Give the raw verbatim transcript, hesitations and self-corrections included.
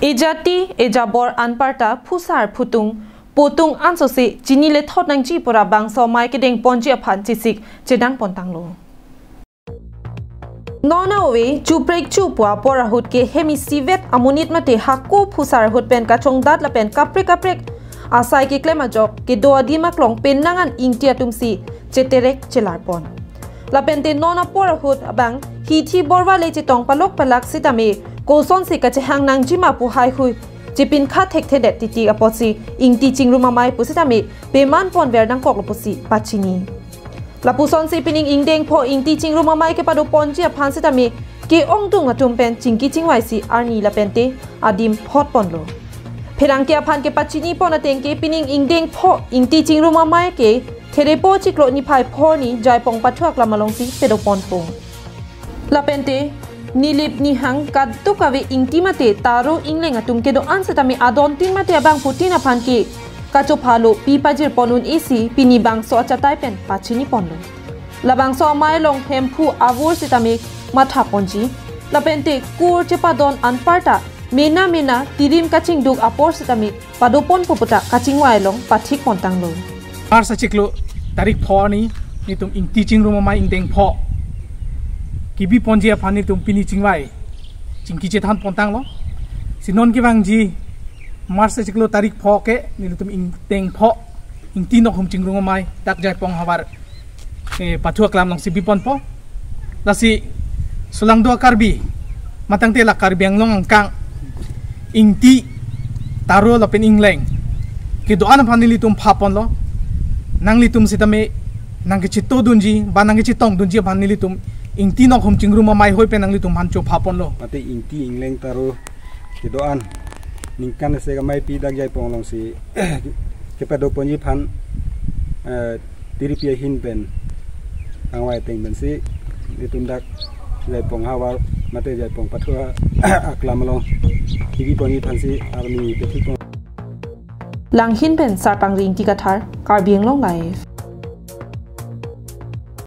Ejati, ejabor anparta phusar phutung potung ansose chinile thot nangji pura bangso amei kedeng ponji aphan chesik chedang pontanglo. Non ave chuprek chu pu apor ahut ke hem isivet amonit mate hako phusar ahut pen kachongdat lapen kaprek kaprek asai keklem ajok kedo adim aklong pen nang an ingti atumsi cheterek chelar pon. Lapente non apor ahut abang hithi borva le chetong palok palak sitame kosonsi kachehang nangjima pu haihui chepinkha thekthedet titi apotsi ingti chingrum amei pusitame peman ponver nangkoklo pusi pachini. Lapusonsi pining ingdeng pho ingti chingrum amei kepado ponji aphan sitame ke-ongdung atum pen chingki chingvaisi arni lapente adim phot ponlo. Pherangke aphan kepachini pon ateng ke pining ingdeng pho ingti chingrum amei ke Therepo chiklo niphai phor arni Jaipong pathu aklam alongsi pedo ponpo. Lapente nilip nihang kaduk ave ingti mate taro ingleng atum kedo-an sitame adontin mate abangphutin aphan ke kachophalo pi pajir pon un-esi pini bangso achatai pen pachini ponlo. Labangso amei along hemphu avur sitame matha ponji. Lapente kur chepadon anparta mena mena tirim kachingduk apor sitame pado ponpo puta kachingvai along pathik pontanglo. March achiklo tarik pho arni nelitum ingti chingrum amei ingdeng pho kebi ponji aphan nelitum pini chingvai chingki chethan pontanglo. Si non kevangji March achiklo tarik pho ke nelitum ingdeng pho ingti nokhum chingrum amei dak Jaipong havar, eh, pathu aklam alongsi bi ponpo. Lasi solangdo a-Karbi matangte la Karbi Anglong angkang ingti taro lapen ingleng kedo-an aphan nelitum pha ponlo. Nanglitum sitame nangkechito dunji ba nangkechetong dunji aphan nelitum ingti nokhum chingrum amei hoi pen nanglitum aphan chopha ponlo. Mate ingti ingleng taro kedo-an ningkan isi amei pi dak Jaipong alongsi kepado ponji aphan, eh, tiripi ahin pen kangvai ateng pensi nelitum dak Jaipong havar mate Jaipong pathu aklam along kebi ponji aphansi arni pethik pon. Langhin pen Sarpangri Ingti Kathar, Karbi Anglong Live.